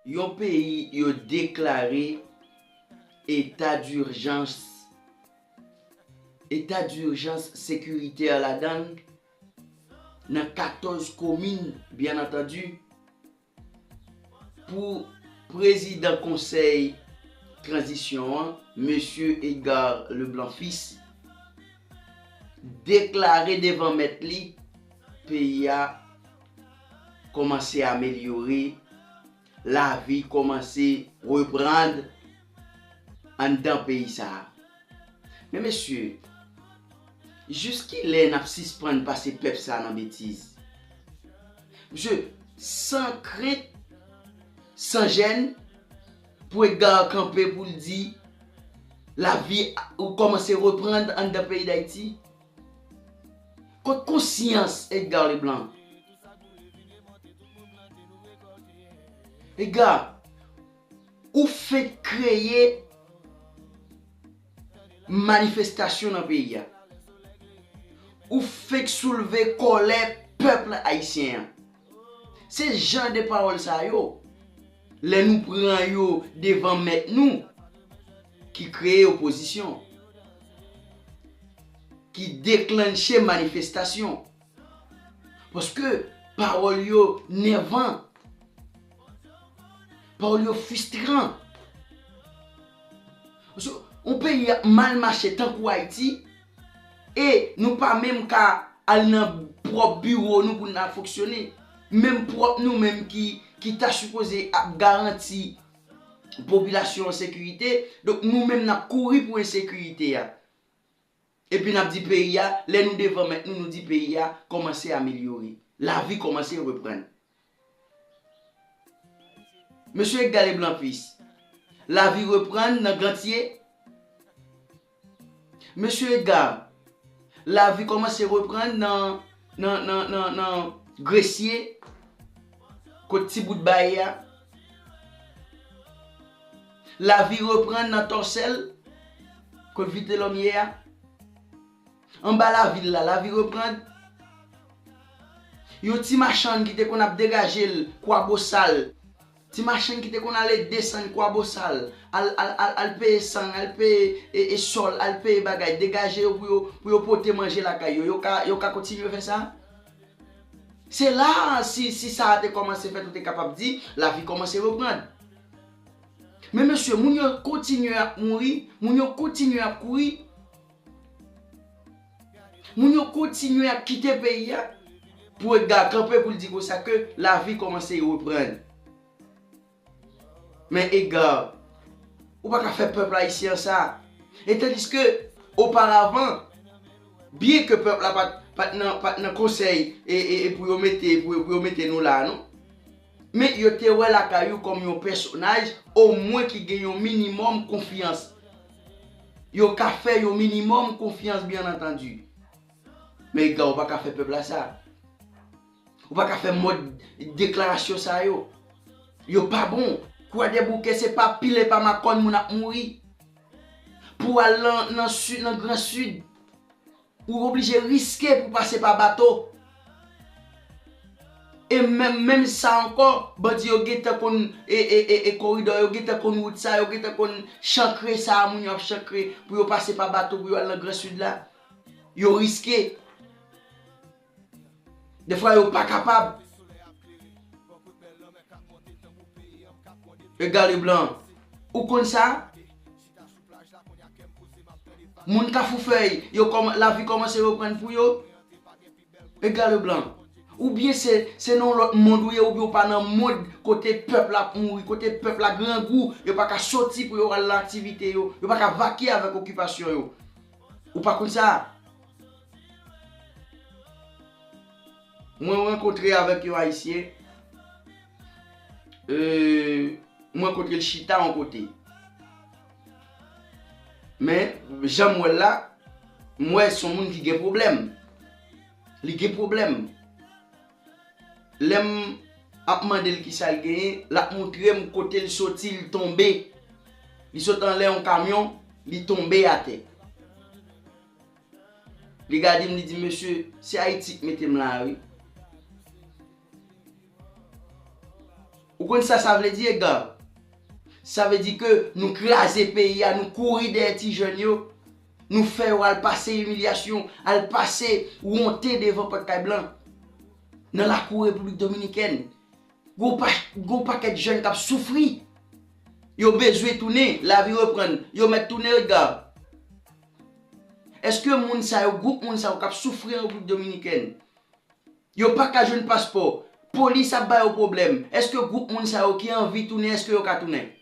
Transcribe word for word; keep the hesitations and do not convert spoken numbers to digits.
Yon peyi yo deklare eta dijans, eta dijans sekiritè ladan l nan katòz komin, byen antandi, pou prezidan konsèy tranzisyon an, mesye Edgar Leblanc Fils, deklare devan mèt li, peyi a kòmanse amelyore, lavi kòmanse reprann anndan peyi sa a. Men mesye, jiskilè n ap sispann pase pèp sa a nan betiz? Mesye, san krent, san jèn, pou Edgar kanpe pou l di lavi ou kòmanse reprann anndan peyi Dayiti? Kot konsyans Edgar Leblanc? Edgar, ou fenk kreye manifestasyon nan peyi a. Ou fenk soulve kòlè pèp ayisyen an. Se jan de pawòl sa yo, lè nou pran yo devan mèt nou, ki kreye opozisyon, ki deklanche manifestasyon. Paske pawòl yo nèvan, pawòl yo fristran. Paske yon peyi ap mal mache tankou Ayiti, e nou pa menm ka al nan pwòp biwo nou pou n al fonksyone. Menm pwòp nou menm ki, ki ta sipoze ap garanti popilasyon an sekirite, donk nou menm n ap kouri pou ensekirite a. Epi n ap di peyi a, lè nou devan mèt nou, nou di peyi a kòmanse amelyore. Lavi kòmanse reprann. Mesye Edgar Leblanc Fils, lavi reprann nan Gantye. Mesye Edgar, lavi kòmanse reprann nan, nan, nan, nan, nan Gresye, kot ti bout ba ye a. Lavi reprann nan Tòsèl, kot Vitelòm ye a. Anba lavil la, lavi reprann. Yon ti machann ki te konn ap degaje l Kwabosal, ti machann ki te konn ale desann Kwabosal, al, al, al, al peye sang, al peye e, e sòl, al peye bagay, degaje yo pou yo, pou yo pote manje lakay yo, yo ka, yo ka kontinye fè sa? Se la a, si, si sa a te kòmanse fèt, ou te kapab di, lavi kòmanse reprann. Men mesye, moun yo kontinye ap mouri, moun yo kontinye ap kouri, moun yo kontinye ap kite peyi a, pou Edgar kanpe pou l di konsa ke lavi kòmanse reprann. Men Edgar, ou pa ka fè pèp ayisyen an sa. E tandiske, oparavan, byen ke pèp la pa t, pa t nan, pa t nan konsèy e, e, e pou yo mete, pou yo, pou yo mete nou la a, non. Men yo te wè lakay ou kòm yon pèsonaj, omwen ki gen yon minimòm konfyans. Yo ka fè yon minimòm konfyans, byen antandi. Men Edgar, ou pa ka fè pèp la sa. Ou pa ka fè mòd deklarasyon sa yo. Yo pa bon. Kwadèboukè se pa pile pa makòn moun ap mouri. Pou al nan, nan sid, nan Gran Sid, ou oblije riske pou pase pa bato. E menm, menm sa ankò, bandi yo gentan konn e, e, e, e koridò, yo gentan konn wout sa, yo gentan konn chankre sa a, moun yo ap chankre pou yo pase pa bato pou yo al nan Gran Sid la. Yo riske. Defwa yo pa kapab. Edgar Leblanc, ou konn sa? Moun Kafoufèy, yo kòman, lavi kòmanse reprann pou yo. Edgar Leblanc, oubyen se, se nan yon lòt mond ou ye, oubyen ou pa nan mond kote pèp la ap mouri, kote pèp la grangou, yo pa ka soti pou yo al nan aktivite yo, yo pa ka vakye avèk okipasyon yo. Ou pa konn sa? Mwen rankontre avèk yon Ayisyen, e, mwen rankontre l chita yon kote. Men, jan m wè l la, m wè se yon moun ki gen pwoblèm. Li gen pwoblèm. Lè m ap mande l kisa l genyen, l ap montre m kote l soti, l tonbe. Li sot anlè yon kamyon, li tonbe atè. Li gade m, li di, "Mesye, se Ayiti k mete m la a, wi." Ou konn sa sa vle di, Edgar? Sa vle di ke nou kraze peyi a, nou kouri dèyè ti jèn yo, nou fè yo al pase imilyasyon, al pase wonte devan pòt kay blan. Nan lakou Repiblik Dominikèn, gon pa, gon pakèt jèn k ap soufri. Yo bezwen tounen, lavi reprann. Yo mèt tounen, Edgar. Èske moun sa yo, gwoup moun sa yo k ap soufri an Repiblik Dominikèn, yo pa ka jwenn paspò, polis ap ba yo pwoblèm, èske gwoup moun sa yo ki anvi tounen, èske yo ka tounen?